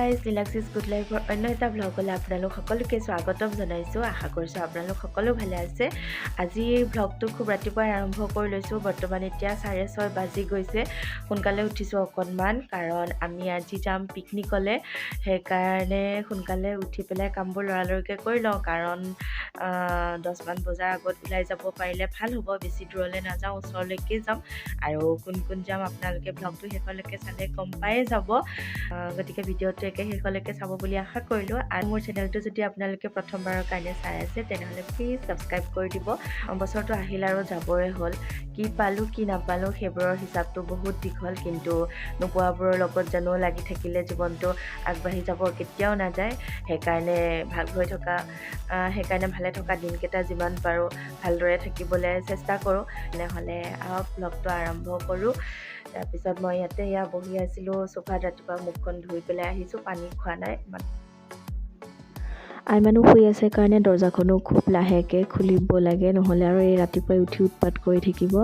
Guys, নীলাক্ষীজ good লাইফৰ অন্য এটা ভ্লগলৈ আপোনালোক সকলোকে স্বাগতম জনাইছোঁ। আশা কৰিছোঁ আপোনালোক সকলো ভালে আছে। আজি এই ভ্লগটো খুব ৰাতিপুৱাই আৰম্ভ কৰি লৈছোঁ। বৰ্তমান এতিয়া 6:30 বাজি গৈছে। সোনকালে উঠিছোঁ অকণমান, কাৰণ আমি আজি যাম পিকনিকলৈ। সেইকাৰণে সোনকালে উঠি পেলাই কামবোৰ লৰালৰিকৈ কৰি লওঁ, কাৰণ 10মান বজাৰ আগত ওলাই যাব পাৰিলে ভাল হ'ব। বেছি দূৰলৈ নাযাওঁ, ওচৰলৈকে যাম। আৰু কোন কোন যাম আপোনালোকে ভ্লগটো শেষলৈকে চালে গম পায়ে যাব। গতিকে ভিডিঅ'টো একে শেষলৈকে চাব বুলি আশা কৰিলোঁ। আৰু মোৰ চেনেলটো যদি আপোনালোকে প্ৰথমবাৰৰ কাৰণে চাই আছে, তেনেহ'লে প্লিজ ছাবস্ক্ৰাইব কৰি দিব। বছৰটো আহিল আৰু যাবৰে হ'ল। কি পালোঁ কি নাপালোঁ সেইবোৰৰ হিচাপটো বহুত দীঘল, কিন্তু নোপোৱাবোৰৰ লগত জানো লাগি থাকিলে জীৱনটো আগবাঢ়ি যাব? কেতিয়াও নাযায়। সেইকাৰণে ভাল হৈ থকা, সেইকাৰণে ভালে থকা দিনকেইটা যিমান পাৰোঁ ভালদৰে থাকিবলৈ চেষ্টা কৰোঁ। তেনেহ'লে আহক, ভ্লগটো আৰম্ভ কৰোঁ। তাৰপিছত মই ইয়াতে এয়া বহি আছিলোঁ চোফাত। ৰাতিপুৱা মুখখন ধুই পেলাই আহিছোঁ, পানী খোৱা নাই। আইমানো শুই আছে কাৰণে দৰ্জাখনো খুব লাহেকৈ খুলিব লাগে, নহ'লে আৰু এই ৰাতিপুৱাই উঠি উৎপাত কৰি থাকিব।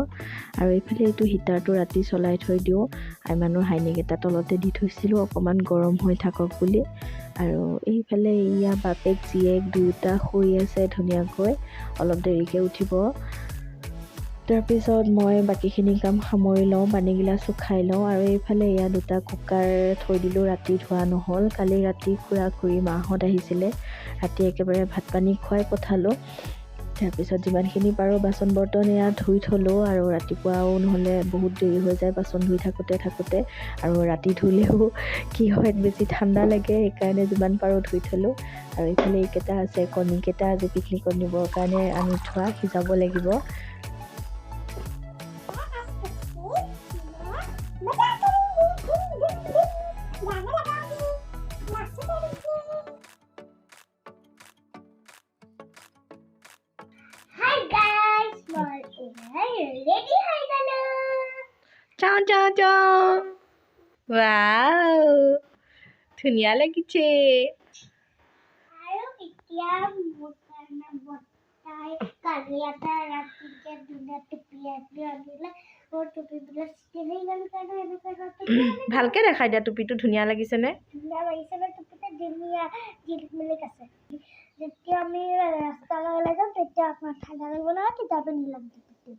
আৰু এইফালে এইটো হিটাৰটো ৰাতি চলাই থৈ দিওঁ। আইমানুৰ হাইনেক এটা তলতে দি থৈছিলোঁ, অকণমান গৰম হৈ থাকক বুলি। আৰু এইফালে এয়া বাপেক জীয়েক দুয়োটা শুই আছে ধুনীয়াকৈ, অলপ দেৰিকৈ উঠিব। তাৰপিছত মই বাকীখিনি কাম সামৰি লওঁ, পানীগিলাচো খাই লওঁ। আৰু এইফালে এয়া দুটা কুকাৰ থৈ দিলোঁ, ৰাতি ধোৱা নহ'ল। কালি ৰাতি খুৰা খুৰী মাহঁত আহিছিলে, ৰাতি একেবাৰে ভাত পানী খুৱাই পঠালোঁ। তাৰপিছত যিমানখিনি পাৰোঁ বাচন বৰ্তন এয়া ধুই থ'লোঁ। আৰু ৰাতিপুৱাও নহ'লে বহুত দেৰি হৈ যায় বাচন ধুই থাকোঁতে থাকোঁতে। আৰু ৰাতি ধুলেও কি হয়, বেছি ঠাণ্ডা লাগে, সেইকাৰণে যিমান পাৰোঁ ধুই থ'লোঁ। আৰু এইফালে এইকেইটা আছে কণীকেইটা, আজি পিকনিকত নিবৰ কাৰণে আনি থোৱা, সিজাব লাগিব। Hi guys, মই ৰেডি হৈ গলো। চাওঁ চাওঁ চাওঁ, ৱাও, ধুনীয়া লাগিছে। আৰু এতিয়া মোৰ কাৰণে বৰ্তাই কালি এটা ৰাতিকে ধুনীয়া টুপি আনিলে। মোৰ টুপিবিলাক চিটিলি গ'ল কাৰণে এনেকুৱা টুপি আনিলে। ভালকে দেখাই দিয়া, টুপিটো ধুনীয়া লাগিছেনে? ধুনীয়া লাগিছে ন টুপিটো? ধুনীয়া জিলিক মিলিক আছে। যেতিয়া আমি ৰাস্তালৈ ওলাই যাম, তেতিয়া অকণমান ঠাণ্ডা লাগিব নহয়, তেতিয়া পিন্ধি ল'ম টুপিটো।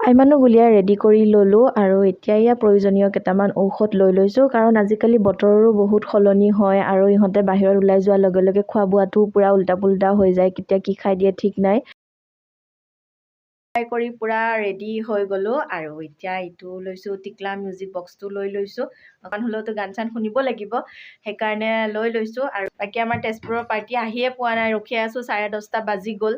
আইমানুক উলিয়াই ৰেডি কৰি ল'লোঁ। আৰু এতিয়া ইয়াৰ প্ৰয়োজনীয় কেইটামান ঔষধ লৈ লৈছোঁ, কাৰণ আজিকালি বতৰৰো বহুত সলনি হয় আৰু ইহঁতে বাহিৰত ওলাই যোৱাৰ লগে লগে খোৱা বোৱাটোও পূৰা উল্টা পুল্টা হৈ যায়, কেতিয়া কি খাই দিয়ে ঠিক নাই। কৰি পূৰা ৰেডি হৈ গ'লোঁ। আৰু এতিয়া এইটো লৈছোঁ, টিকলা মিউজিক বক্সটো লৈ লৈছোঁ। অকণ হ'লেওতো গান চান শুনিব লাগিব, সেইকাৰণে লৈ লৈছোঁ। আৰু বাকী আমাৰ তেজপুৰৰ পাৰ্টি আহিয়ে পোৱা নাই, ৰখি আছোঁ, 10:30 বাজি গ'ল।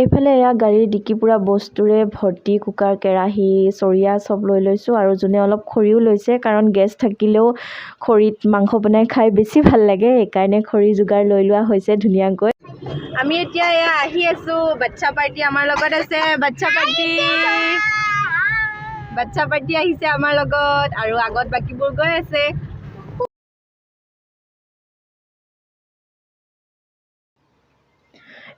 এইফালে এয়া গাড়ীৰ ডিকি পূৰা বস্তুৰে ভৰ্তি, কুকাৰ, কেৰাহী, চৰিয়া চব লৈ লৈছোঁ। আৰু যোনে অলপ খৰিও লৈছে, কাৰণ গেছ থাকিলেও খৰিত মাংস বনাই খাই বেছি ভাল লাগে, সেইকাৰণে খৰি যোগাৰ লৈ লোৱা হৈছে ধুনীয়াকৈ। আমি এতিয়া এয়া আহি আছোঁ। বাচ্ছা পাৰ্টি আমাৰ লগত আছে। বাচ্ছা পাৰ্টি, বাচ্ছা পাৰ্টি আহিছে আমাৰ লগত আৰু আগত বাকীবোৰ গৈ আছে।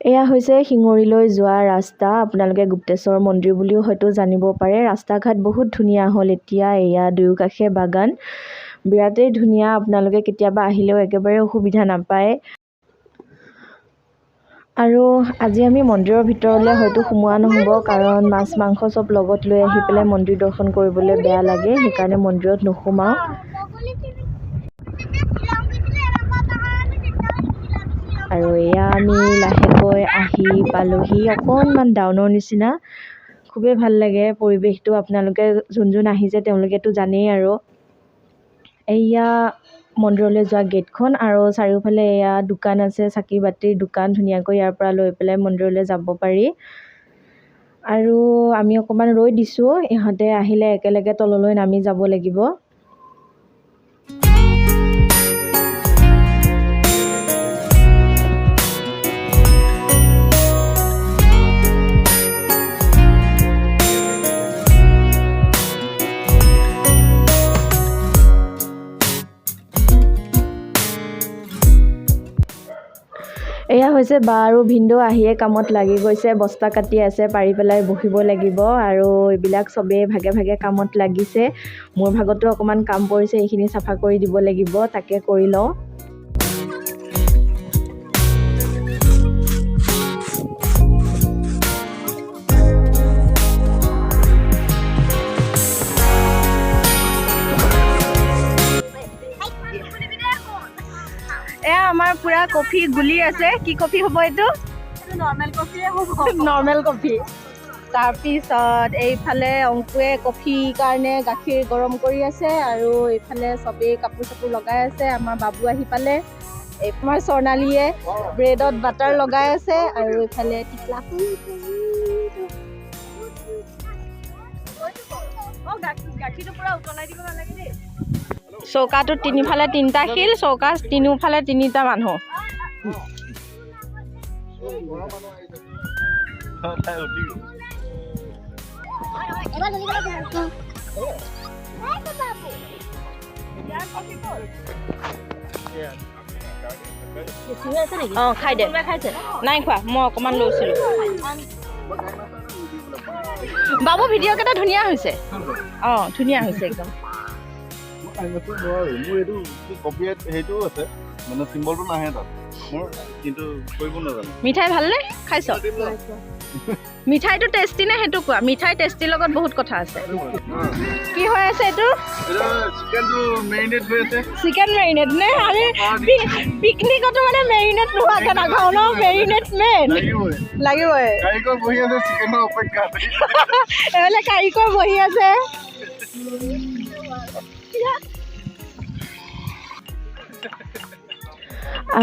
এয়া হৈছে শিঙৰিলৈ যোৱা ৰাস্তা। আপোনালোকে গুপ্তেশ্বৰ মন্দিৰ বুলিও হয়তো জানিব পাৰে। ৰাস্তা ঘাট বহুত ধুনীয়া হ'ল এতিয়া। এয়া দুয়োকাষে বাগান, বিৰাটেই ধুনীয়া। আপোনালোকে কেতিয়াবা আহিলেও একেবাৰে অসুবিধা নাপায়। আৰু আজি আমি মন্দিৰৰ ভিতৰলৈ হয়তো সোমোৱা নহ'ব, কাৰণ মাছ মাংস চব লগত লৈ আহি পেলাই মন্দিৰ দৰ্শন কৰিবলৈ বেয়া লাগে, সেইকাৰণে মন্দিৰত নোসোমাওঁ। আৰু এয়া আমি লাহেকৈ আহি পালোহি, অকণমান ডাউনৰ নিচিনা। খুবেই ভাল লাগে পৰিৱেশটো। আপোনালোকে যোন যোন আহিছে তেওঁলোকেতো জানেই। আৰু এয়া মন্দিৰলৈ যোৱা গেটখন আৰু চাৰিওফালে এয়া দোকান আছে, চাকি বাতিৰ দোকান। ধুনীয়াকৈ ইয়াৰ পৰা লৈ পেলাই মন্দিৰলৈ যাব পাৰি। আৰু আমি অকণমান ৰৈ দিছোঁ, ইহঁতে আহিলে একেলগে তললৈ নামি যাব লাগিব। এয়া হৈছে বা আৰু ভিনদেউ আহিয়ে কামত লাগি গৈছে, বস্তা কাটি আছে, পাৰি পেলাই বহিব লাগিব। আৰু এইবিলাক চবেই ভাগে ভাগে কামত লাগিছে। মোৰ ভাগতো অকণমান কাম পৰিছে, এইখিনি চাফা কৰি দিব লাগিব, তাকে কৰি লওঁ। এয়া আমাৰ পুৰা কফি গুলি আছে। কি কফি হ'ব এইটো? নৰ্মেল কফিয়ে হ'ব। Normal coffee. তাৰপিছত এইফালে অংকুৱে কফিৰ কাৰণে গাখীৰ গৰম কৰি আছে আৰু এইফালে চবেই কাপোৰ চাপোৰ লগাই আছে। আমাৰ বাবু আহি পালে। এই আমাৰ স্বৰ্ণালীয়ে ব্ৰেডত বাটাৰ লগাই আছে আৰু এইফালে টিকলা। গাখীৰটো পুৰা উতলাই দিব নালাগে দেই। চৌকাটোত তিনিফালে তিনিটা শিল, চৌকা তিনিওফালে তিনিটা মানুহ। এবাৰ জ্বলি গ'লে ভাল। বাবু। অঁ, খাই দে। নাই খোৱা, মই অকণমান লৈছিলোঁ। বাবু, ভিডিঅ' কেইটা ধুনীয়া হৈছে। অঁ, ধুনীয়া হৈছে একদম। নোৱাৰো, মোৰ এইটো কপিৰাইট সেইটোও আছে, মানে চিম্বলটো নাহে তাত মোৰ, কিন্তু কৰিব নাজানো। মিঠাই ভালনে খাইছ? মিঠাইটো টেষ্টি নে সেইটো কোৱা। মিঠাই টেষ্টিৰ লগত বহুত কথা আছে। কি হৈ আছে এইটো? চিকেনটো মেৰিনেট হৈ আছে। চিকেন মেৰিনেট নে? আমি পিকনিকতো মানে মেৰিনেট নোহোৱাকে নাখাওঁ ন, মেৰিনেট মেইন। লাগিবই। লাগিবই। কাৰিকৰ বহি আছে চিকেনৰ অপেক্ষাত। এইফালে কাৰিকৰ বহি আছে।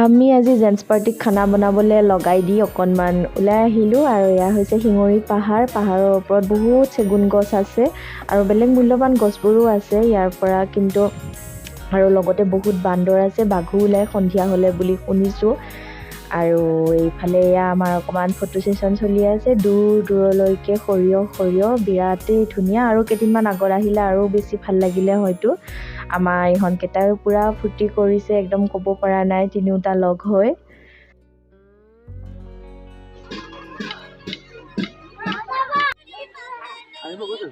আমি আজি জেণ্টছ পাৰ্টিক খানা বনাবলৈ লগাই দি অকণমান ওলাই আহিলোঁ। আৰু এয়া হৈছে শিঙৰি পাহাৰ। পাহাৰৰ ওপৰত বহুত চেগুন গছ আছে আৰু বেলেগ মূল্যৱান গছবোৰো আছে ইয়াৰ পৰা কিন্তু। আৰু লগতে বহুত বান্দৰ আছে, বাঘো ওলাই সন্ধিয়া হ'লে বুলি শুনিছোঁ। আৰু এইফালে এয়া আমাৰ অকণমান ফটো ছেশ্যন চলি আছে। দূৰ দূৰলৈকে সৰিয়হ সৰিয়হ, বিৰাটেই ধুনীয়া। আৰু কেইদিনমান আগত আহিলে আৰু বেছি ভাল লাগিলে হয়তো। আমাৰ ইহঁতকেইটাইও পূৰা ফূৰ্তি কৰিছে একদম, ক'ব পৰা নাই, তিনিওটা লগ হৈ। আনিব গৈছে।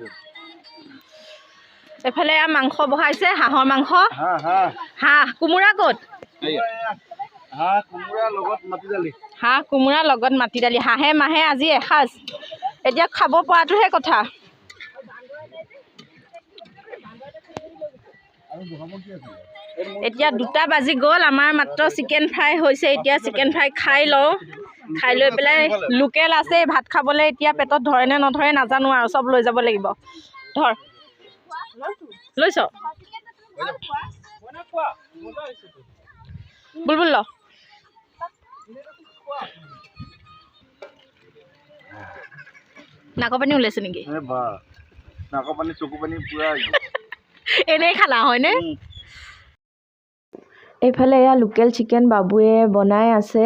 এইফালে এয়া মাংস বহাইছে, হাঁহৰ মাংস। হাঁহ, হাঁহ। হাঁহ, কোমোৰা ক'ত? হাঁহ কোমোৰা লগত মাটি দালি। হাঁহ কোমোৰা লগত মাটি দালি। হাঁহে মাহে আজি এসাঁজ, এতিয়া খাব পৰাটোহে কথা। এতিয়া 2টা বাজি গ'ল, আমাৰ মাত্ৰ চিকেন ফ্ৰাই হৈছে। এতিয়া চিকেন ফ্ৰাই খাই লওঁ, খাই লৈ পেলাই লোকেল আছে ভাত খাবলৈ। এতিয়া পেটত ধৰে নে নধৰে নাজানো আৰু, চব লৈ যাব লাগিব। ধৰ লৈছ, বুলবুল ল। নাকৰ পানী ওলাইছে নেকি? এ বা, নাকৰ পানী চকু পানী পুৰা একদম। এনেই খালা হয়নে? এইফালে এয়া লোকেল চিকেন বাবুৱে বনাই আছে।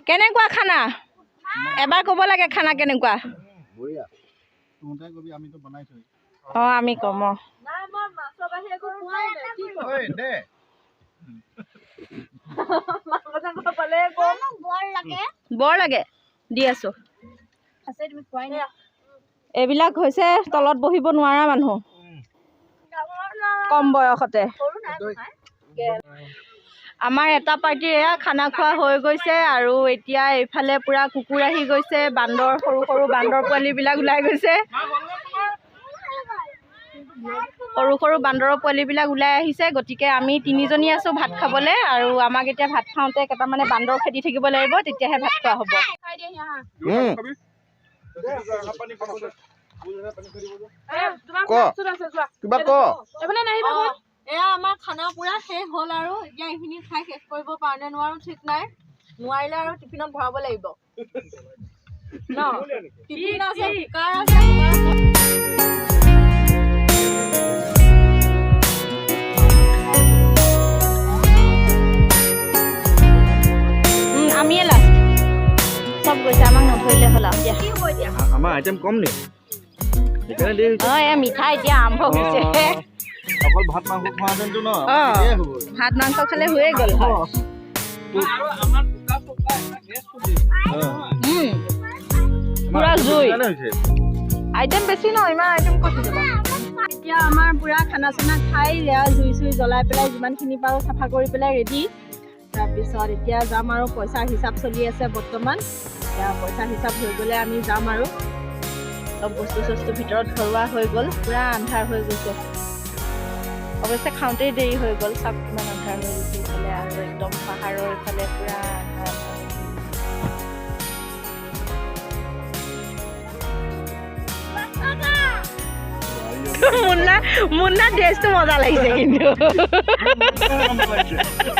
কেনেকুৱা খানা এবাৰ ক'ব লাগে, খানা কেনেকুৱা? বঢ়িয়া। তহঁতে কবি, আমিতো বনাইছো। অঁ, আমি ক'ম। অঁ। নাই, মই মাছৰ বাহিৰে একো খোৱাই নাই। কি ঐ দে। মাংস চাংস পালে কম। বৰ লাগে। বৰ লাগে, দি আছোঁ। আছে, তুমি খোৱাই নাই। এইবিলাক হৈছে তলত বহিব নোৱাৰা মানুহ কম বয়সতে। আমাৰ এটা পাৰ্টিৰ এয়া খানা খোৱা হৈ গৈছে আৰু এতিয়া এইফালে পুৰা কুকুৰ আহি গৈছে, বান্দৰ, সৰু সৰু বান্দৰ পোৱালিবিলাক ওলাই গৈছে। সৰু সৰু বান্দৰৰ পোৱালিবিলাক ওলাই আহিছে। গতিকে আমি তিনিজনী আছোঁ ভাত খাবলৈ আৰু আমাক এতিয়া ভাত খাওঁতে কেইটামানে বান্দৰ খেদি থাকিব লাগিব, তেতিয়াহে ভাত খোৱা হ'ব। ক, কিবা ক। এয়া আমাৰ খানা পুৰা শেষ হ'ল আৰু এতিয়া এইখিনি খাই শেষ কৰিব পাৰো নে নোৱাৰো ঠিক নাই। নোৱাৰিলে আৰু টিফিনত ভৰাব লাগিব ন। টিফিন আছে, কুকাৰ আছে, কুকাৰ আছে। আমিয়ে লাষ্ট, চব গৈছে, আমাক নধৰিলে হ'ল আৰু দিয়া। আমাৰ আইটেম কম নি, সেইকাৰণে দেৰি হৈছে। অঁ, এয়া মিঠাই এতিয়া আৰম্ভ হৈছে। অকল ভাত মাংস খোৱাহেঁতেনতো ন অ। তেতিয়াই হ'ব। ভাত মাংস খালে হৈয়ে গ'ল হয়। অ। পুৰা জুই। কাৰণে হৈছে। আইটেম বেছি ন, ইমান আইটেম ক'ত থাকিব? এতিয়া আমাৰ পুৰা খানা চানা খাই এয়া জুই চুই জ্বলাই পেলাই যিমানখিনি পাৰোঁ চাফা কৰি পেলাই ৰেডি। তাৰপিছত এতিয়া যাম আৰু, পইচাৰ হিচাপ চলি আছে বৰ্তমান। এতিয়া পইচা হিচাপ হৈ গ'লে আমি যাম আৰু। চব বস্তু চস্তু ভিতৰত ভৰোৱা হৈ গ'ল, পুৰা আন্ধাৰ হৈ গৈছে। অৱশ্যে খাওঁতেই দেৰি হৈ গ'ল। চাওক কিমান আন্ধাৰ হৈ গৈছে ইফালে, আৰু একদম পাহাৰৰ ইফালে পুৰা আন্ধাৰ আন্ধাৰ। মুন্না, মুন্না ড্ৰেছটো মজা লাগিছে কিন্তু।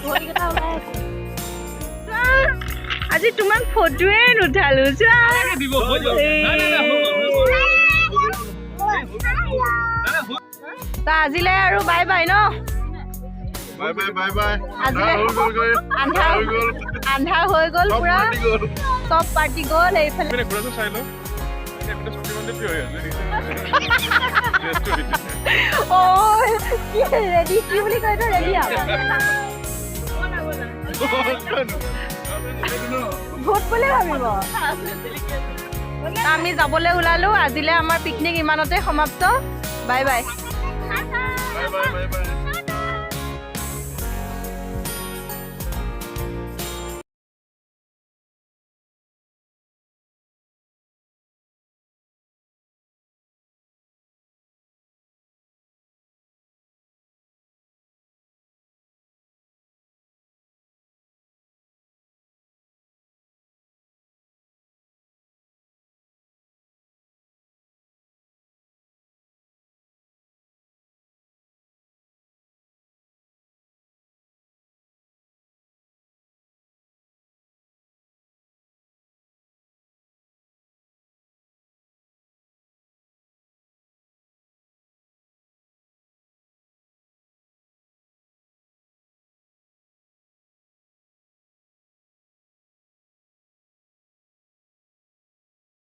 ভৰিকেইটা ওলাই আছে। আজি তোমাক ফটোৱে নুঠালো, চোৱা। দিব হৈ গ'ল। নাই, নাই, নাই, হৈ গ'ল, হৈ গ'ল। তা আজিলে আৰু বাই বাই ন। Bye bye, bye bye. আজিলে হৈ গ'লগৈ। আন্ধাৰ হৈ গ'ল। আন্ধাৰ হৈ গ'ল। চব পুৰা পাৰ্টি গ'ল। চব পাৰ্টি গ'ল এইফালে। পিনে ঘূৰাটো চাই লওঁ। এইপিনে চকী বান্ধি থিয় হৈ আছে, দেখিছে? ড্ৰেছটো দেখিছে। অ, কি ৰেডি, কি বুলি কয় এইটো, ৰেডি আৰু ভূত বুলি ভাবিব। আমি যাবলৈ ওলালো। আজিলে আমাৰ পিকনিক ইমানতে সমাপ্ত। Bye bye. Bye bye, bye bye.